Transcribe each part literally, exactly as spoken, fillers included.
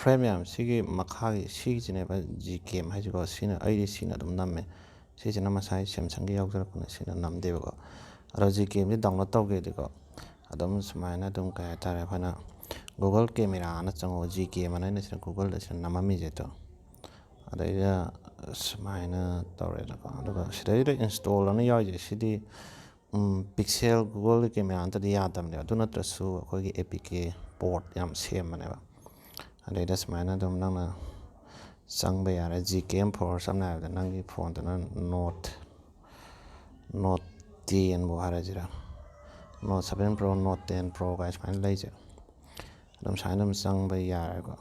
Friend ꯃꯌꯥꯝ, ꯁꯤꯒꯤ ꯃꯈꯥꯒꯤ ꯁꯤꯒꯤꯁꯤꯅꯦꯕ ꯖꯤ ꯀꯦꯝ ꯍꯥꯏꯁꯤꯀꯣ꯫ ꯁꯤꯅ, ꯑꯩꯗꯤ ꯁꯤꯅ ꯑꯗꯨꯝ ꯅꯝꯃꯦ꯫ ꯁꯤꯁꯤꯅ ꯃꯁꯥꯒꯤ ꯁꯦꯝꯁꯪꯒꯤ ꯌꯥꯎꯖꯔꯛꯄꯅꯦ, ꯁꯤꯅ ꯅꯝꯗꯦꯕꯀꯣ꯫ ꯑꯗꯣ ꯖꯤ ꯀꯦꯝꯁꯤ ꯗꯥꯎꯟꯂꯣꯗ ꯇꯧꯒꯦꯗꯤꯀꯣ, ꯑꯗꯨꯝ ꯁꯨꯃꯥꯏꯅ ꯑꯗꯨꯝ, ꯀꯩ ꯍꯥꯏꯇꯥꯔꯦ, ꯑꯩꯈꯣꯏꯅ ꯒꯨꯒꯜ ꯀꯦꯃꯦꯔꯥꯅ ꯆꯪꯉꯣ, ꯖꯤ ꯀꯦꯝ ꯑꯅ ꯑꯩꯅ ꯁꯤꯗ ꯒꯨꯒꯜꯗ ꯁꯤꯗ ꯅꯝꯃꯝꯃꯤꯁꯦ꯫ ꯑꯗꯣ ꯑꯗꯩꯗ ꯁꯨꯃꯥꯏꯅ ꯇꯧꯔꯦꯅꯀꯣ꯫ ꯑꯗꯨꯒ ꯁꯤꯗꯩꯗ ꯏꯟꯁꯇꯣꯜ ꯑꯅ ꯌꯥꯎꯔꯤꯁꯦ, ꯁꯤꯗꯤ ꯄꯤꯛꯁꯦꯜ, ꯒꯨꯒꯜꯒꯤ ꯀꯦꯃꯦꯔꯥ ꯅꯠꯇ꯭ꯔꯗꯤ ꯌꯥꯗꯕꯅꯦꯕ꯫ ꯑꯗꯨ ꯅꯠꯇ꯭ꯔꯁꯨ ꯑꯩꯈꯣꯏꯒꯤ ꯑꯦ ꯄꯤ ꯀꯦ ꯄꯣꯔꯠ ꯌꯥꯝ ꯁꯦꯝꯕꯅꯦꯕ꯫ ꯑꯗꯩꯗ ꯁꯨꯃꯥꯏꯅ ꯑꯗꯨꯝ ꯅꯪꯅ ꯆꯪꯕ ꯌꯥꯔꯦ꯫ ꯖꯤ ꯀꯦꯝ ꯐꯣꯔ, ꯁꯝꯅ ꯍꯥꯏꯔꯕꯗ ꯅꯪꯒꯤ ꯐꯣꯟꯗꯨꯅ ꯅꯣꯠ, ꯅꯣꯠ ꯇꯦꯟꯕꯨ ꯍꯥꯏꯔꯁꯤꯔꯥ, not seven pro, not ten pro ꯀꯥꯏ ꯁꯨꯃꯥꯏꯅ ꯂꯩꯁꯦ꯫ ꯑꯗꯨꯝ ꯁꯨꯃꯥꯏꯅ ꯑꯗꯨꯝ ꯆꯪꯕ ꯌꯥꯔꯦꯀꯣ꯫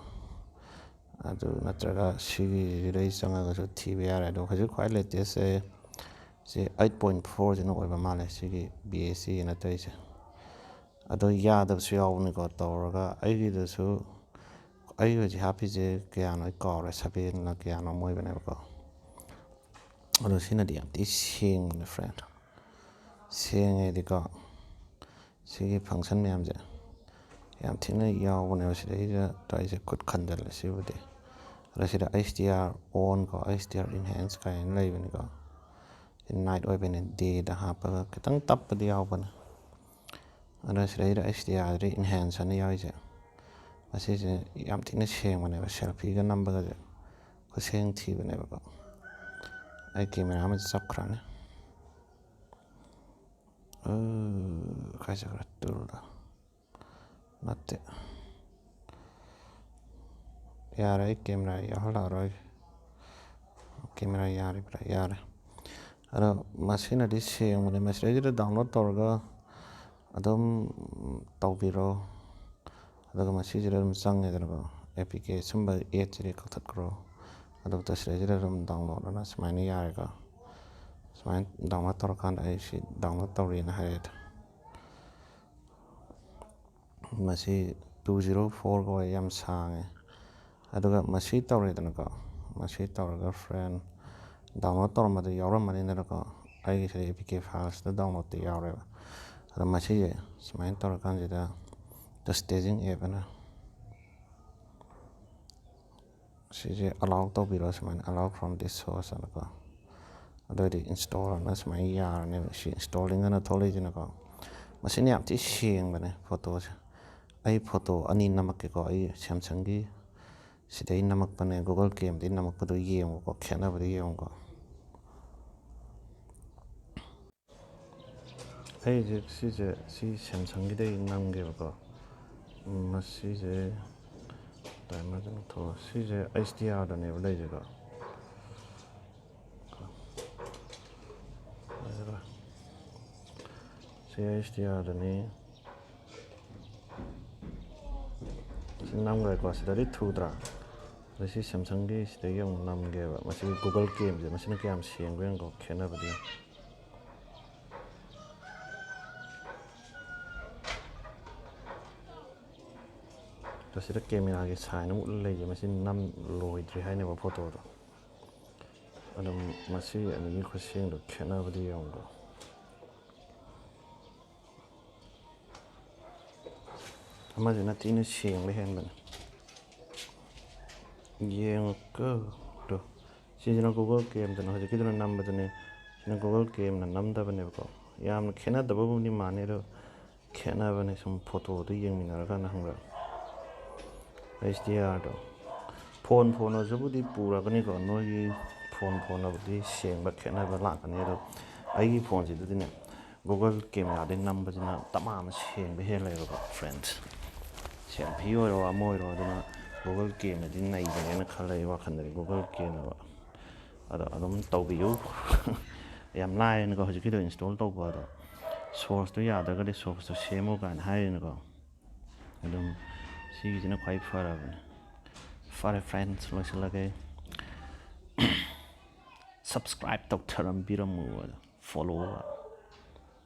ꯑꯗꯨ ꯅꯠꯇ꯭ꯔꯒ ꯁꯤꯒꯤꯁꯤꯗꯩ ꯆꯪꯉꯒꯁꯨ ꯊꯤꯕ ꯌꯥꯔꯦ꯫ ꯑꯗꯣ ꯍꯧꯖꯤꯛ ꯈ꯭ꯋꯥꯏ ꯂꯦꯇꯦꯁꯁꯦ ꯁꯤ ꯑꯩꯠ ꯄꯣꯏꯟ ꯐꯣꯔꯁꯤꯅ ꯑꯣꯏꯕ ꯃꯥꯜꯂꯦ, ꯁꯤꯒꯤ ꯕꯤ ꯑꯦꯁ ꯁꯤꯅ ꯇꯧꯔꯤꯁꯦ꯫ ꯑꯗꯣ ꯌꯥꯗꯕꯁꯨ ꯌꯥꯎꯕꯅꯤꯀꯣ꯫ ꯇꯧꯔꯒ ꯑꯩꯒꯤꯗꯁꯨ, ꯑꯩ ꯍꯧꯖꯤꯛ ꯍꯥꯞꯄꯤꯁꯦ ꯀꯌꯥꯅꯣ ꯑꯩ ꯀꯥꯎꯔꯦ, ꯁꯚꯦꯟꯂ ꯀꯌꯥꯅꯣ ꯑꯃ ꯑꯣꯏꯕꯅꯦꯕꯀꯣ꯫ ꯑꯗꯣ ꯁꯤꯅꯗꯤ ꯌꯥꯝ ꯊꯤ ꯁꯦꯡꯕꯅꯦ ꯐ꯭ꯔꯦꯟ, ꯁꯦꯡꯉꯦꯗꯤꯀꯣ꯫ ꯁꯤꯒꯤ ꯐꯪꯁꯟ ꯃꯌꯥꯝꯁꯦ ꯌꯥꯝ ꯊꯤꯅ ꯌꯥꯎꯕꯅꯦꯕ꯫ ꯁꯤꯗꯩꯁꯤꯗ ꯇꯧꯔꯤꯁꯦ, ꯈꯨꯠ ꯈꯟꯖꯜꯂꯦ ꯁꯤꯕꯨꯗꯤ꯫ ꯑꯗꯣ ꯁꯤꯗ ꯑꯩꯆ ꯗꯤ ꯑꯥꯔ ꯑꯣꯟ ꯀꯣ, ꯑꯩꯆ ꯗꯤ ꯑꯥꯔ ꯏꯟꯍꯦꯟꯁ ꯀꯥꯏꯅ ꯂꯩꯕꯅꯤꯀꯣ꯫ ꯁꯤ ꯅꯥꯏꯠ ꯑꯣꯏꯕꯅꯦ, ꯗꯦꯗ ꯍꯥꯞꯄꯒ ꯈꯤꯇꯪ ꯇꯞꯄꯗꯤ ꯌꯥꯎꯕꯅꯦ꯫ ꯑꯗꯣ ꯁꯤꯗꯩꯗ ꯑꯩꯆ ꯗꯤ ꯑꯥꯔꯗꯤ ꯏꯟꯍꯦꯟꯁ ꯑꯅ ꯌꯥꯎꯔꯤꯁꯦ, ꯑꯁꯤꯁꯦ ꯌꯥꯝ ꯊꯤꯅ ꯁꯦꯡꯕꯅꯦꯕ, ꯁꯦꯜꯐꯤꯒ ꯅꯝꯕꯒꯁꯦ ꯈꯨꯠꯁꯦꯡ ꯊꯤꯕꯅꯦꯕꯀꯣ꯫ ꯑꯩ ꯀꯦꯃꯦꯔꯥ ꯑꯃꯁꯦ ꯆꯞꯈ꯭ꯔꯅꯤ꯫ ꯀꯥꯏ ꯆꯠꯈ꯭ꯔꯦ ꯇꯨꯜꯗꯣ? ꯅꯠꯇꯦ꯫ ꯌꯥꯔꯦ, ꯑꯩ ꯀꯦꯃꯦꯔꯥ ꯌꯥꯎꯍꯜꯂꯛꯑꯔꯣꯏ꯫ ꯀꯦꯃꯦꯔꯥ ꯌꯥꯔꯤꯕ꯭ꯔꯥ? ꯌꯥꯔꯦ꯫ ꯑꯗꯣ ꯃꯁꯤꯅꯗꯤ ꯁꯦꯡꯕꯅꯦ꯫ ꯃꯁꯤꯗꯩꯁꯤꯗ ꯗꯥꯎꯟꯂꯣꯗ ꯇꯧꯔꯒ ꯑꯗꯨꯝ ꯇꯧꯕꯤꯔꯣ꯫ ꯑꯗꯨꯒ ꯃꯁꯤꯁꯤꯗ ꯑꯗꯨꯝ ꯆꯪꯉꯦꯗꯅꯀꯣ, ꯑꯦ ꯄꯤ ꯀꯦ ꯁꯨꯝꯕ ꯑꯦꯠꯁꯤꯗꯤ ꯀꯛꯊꯠꯈ꯭ꯔꯣ꯫ ꯑꯗꯨꯒ ꯁꯤꯗꯩꯁꯤꯗ ꯑꯗꯨꯝ ꯗꯥꯎꯟꯂꯣꯗ ꯑꯅ ꯁꯨꯃꯥꯏꯅ ꯌꯥꯔꯦꯀꯣ꯫ ꯁꯨꯃꯥꯏꯅ ꯗꯥꯎꯟꯂꯣꯗ ꯇꯧꯔꯀꯥꯟꯗ ꯑꯩ ꯁꯤ ꯗꯥꯎꯟꯂꯣꯗ ꯇꯧꯔꯦꯅ ꯍꯥꯏꯔꯦꯗ꯫ ꯃꯁꯤ ꯇꯨ ꯖꯤꯔꯣ ꯐꯣꯔꯒ ꯑꯣꯏ, ꯌꯥꯝ ꯁꯥꯡꯉꯦ꯫ ꯑꯗꯨꯒ ꯃꯁꯤ ꯇꯧꯔꯦꯗꯅꯀꯣ, ꯃꯁꯤ ꯇꯧꯔꯒ ꯐ꯭ꯔꯦꯟ, ꯗꯥꯎꯟꯂꯣꯗ ꯇꯧꯔꯝꯕꯗ ꯌꯥꯎꯔꯝꯃꯅꯤꯗꯅꯀꯣ꯫ ꯑꯩꯒꯤꯁꯤꯗ ꯑꯦ ꯄꯤ ꯀꯦ ꯐꯥꯏꯜꯁꯇ ꯗꯥꯎꯟꯂꯣꯗꯇ ꯌꯥꯎꯔꯦꯕ꯫ ꯑꯗꯣ ꯃꯁꯤꯁꯦ ꯁꯨꯃꯥꯏꯅ ꯇꯧꯔꯀꯥꯟꯁꯤꯗ ꯁ꯭ꯇꯦꯖꯤꯡ ꯑꯦꯞ ꯑꯅ ꯁꯤꯁꯦ allow ꯇꯧꯕꯤꯔꯣ, ꯁꯨꯃꯥꯏꯅ "Allow from this source" ꯑꯅꯀꯣ꯫ ꯑꯗꯨꯑꯣꯏꯗꯤ install ꯑꯅ ꯁꯨꯃꯥꯏꯅ ꯌꯥꯔꯅꯦꯕ꯫ ꯁꯤ installing ꯑꯅ ꯊꯣꯛꯂꯛꯏꯁꯤꯅꯀꯣ, ꯃꯁꯤꯅ ꯌꯥꯝ ꯊꯤ ꯁꯦꯡꯕꯅꯦ ꯐꯣꯇꯣꯁꯦ꯫ ꯑꯩ ꯐꯣꯇꯣ ꯑꯅꯤ ꯅꯝꯃꯛꯀꯦꯀꯣ꯫ ꯑꯩ Samsungꯒꯤ ꯁꯤꯗꯩ ꯅꯝꯃꯛꯄꯅꯦ, Google Camꯗꯩ ꯅꯝꯃꯛꯄꯗꯣ ꯌꯦꯡꯉꯨꯀꯣ, ꯈꯦꯠꯅꯕꯗꯣ ꯌꯦꯡꯉꯨꯀꯣ꯫ ꯑꯩꯁꯦ ꯁꯤꯁꯦ, ꯁꯤ Samsungꯒꯤꯗꯩ ꯅꯝꯒꯦꯕꯀꯣ꯫ ꯎꯝ, ꯃꯁꯤꯁꯦ timerꯗ ꯂꯧꯊꯣꯛꯑꯣ꯫ ꯁꯤꯁꯦ HDRꯗꯅꯦꯕ ꯂꯩꯔꯤꯁꯦꯀꯣ꯫ ꯁꯤ HDRꯗꯅꯤ꯫ ꯁꯤ ꯅꯝꯈ꯭ꯔꯦꯀꯣ꯫ ꯁꯤꯗꯗꯤ ꯊꯨꯗ꯭ꯔꯥ? ꯑꯗ ꯁꯤ Samsungꯒꯤ ꯁꯤꯗꯒꯤ ꯑꯃꯨꯛ ꯅꯝꯒꯦꯕ꯫ ꯃꯁꯤ Google Camꯁꯦ, ꯃꯁꯤꯅ ꯀꯌꯥꯝ ꯁꯦꯡꯕ ꯌꯦꯡꯉꯨꯀꯣ, ꯈꯦꯠꯅꯕꯗꯤ꯫ ꯑꯗꯣ ꯁꯤꯗ cameraꯒꯤ sign ꯑꯃꯨꯛ ꯂꯩꯌꯦ, ꯃꯁꯤ ꯅꯝ ꯂꯣꯏꯗ꯭ꯔꯤ ꯍꯥꯏꯅꯦꯕ ꯐꯣꯇꯣꯗꯣ꯫ ꯑꯗꯨꯝ ꯃꯁꯤ ꯑꯅꯤꯒꯤ ꯈꯨꯠꯁꯦꯝꯗꯣ ꯈꯦꯠꯅꯕꯗꯤ ꯌꯦꯡꯉꯨꯀꯣ꯫ ꯑꯃꯁꯤꯅ ꯊꯤꯅ ꯁꯦꯡꯕ ꯍꯦꯟꯕꯅꯦ꯫ ꯌꯦꯡꯉꯨꯀꯣ꯫ ꯑꯗꯣ ꯁꯤꯁꯤꯅ Google Camꯗꯅ, ꯍꯧꯖꯤꯛꯀꯤꯗꯨꯅ ꯅꯝꯕꯗꯨꯅꯦ꯫ ꯁꯤꯅ Google Camꯅ ꯅꯝꯗꯕꯅꯦꯕꯀꯣ꯫ ꯌꯥꯝꯅ ꯈꯦꯠꯅꯗꯕꯕꯨꯗꯤ ꯃꯥꯟꯅꯩ, ꯑꯗꯣ ꯈꯦꯠꯅꯕꯅꯦ꯫ ꯁꯨꯝ ꯐꯣꯇꯣꯗꯨ ꯌꯦꯡꯃꯤꯟꯅꯔꯀꯥꯟꯗ ꯈꯪꯕ꯭ꯔꯥ? HDRꯗꯣ ꯐꯣꯟ ꯐꯣꯟꯅꯁꯨꯕꯨꯗꯤ ꯄꯨꯔꯛꯀꯅꯤꯀꯣ, ꯅꯣꯏꯒꯤ ꯐꯣꯟ ꯐꯣꯟꯅꯕꯨꯗꯤ ꯁꯦꯡꯕ ꯈꯦꯠꯅꯕ ꯂꯥꯛꯀꯅꯤ꯫ ꯑꯗꯣ ꯑꯩꯒꯤ ꯐꯣꯟꯁꯤꯗꯗꯤꯅꯦ, Google Cameraꯗꯩ ꯅꯝꯕꯁꯤꯅ ꯇꯃꯥ ꯑꯃ ꯁꯦꯡꯕ ꯍꯦꯜꯂꯦꯕꯀꯣ friends꯫ Selfie ꯑꯣꯏꯔꯣ ꯑꯃ ꯑꯣꯏꯔꯣ, ꯑꯗꯨꯅ Google Camꯅꯗꯤ ꯅꯩꯕꯅꯦꯅ ꯈꯜꯂꯦ ꯑꯩ ꯋꯥꯈꯜꯗꯗꯤ, Google Camꯅꯕ꯫ ꯑꯗꯣ ꯑꯗꯨꯝ ꯇꯧꯕꯤꯌꯨ꯫ ꯌꯥꯝ ꯂꯥꯏꯌꯦꯅꯀꯣ ꯍꯧꯖꯤꯛꯀꯤꯗꯣ install ꯇꯧꯕ꯫ ꯑꯗꯣ sourceꯇꯣ ꯌꯥꯗ꯭ꯔꯒꯗꯤ sourceꯇꯣ ꯁꯦꯝꯃꯨ ꯀꯥꯏꯅ ꯍꯥꯏꯔꯤꯅꯀꯣ꯫ ꯑꯗꯨꯝ ꯁꯤꯒꯤꯁꯤꯅ ꯈ꯭ꯋꯥꯏ ꯐꯔꯕꯅꯦ꯫ ꯐꯔꯦ friends, ꯂꯣꯏꯁꯤꯜꯂꯒꯦ꯫ Subscribe ꯇꯧꯊꯔꯝꯕꯤꯔꯝꯃꯨ, ꯑꯗꯣ follow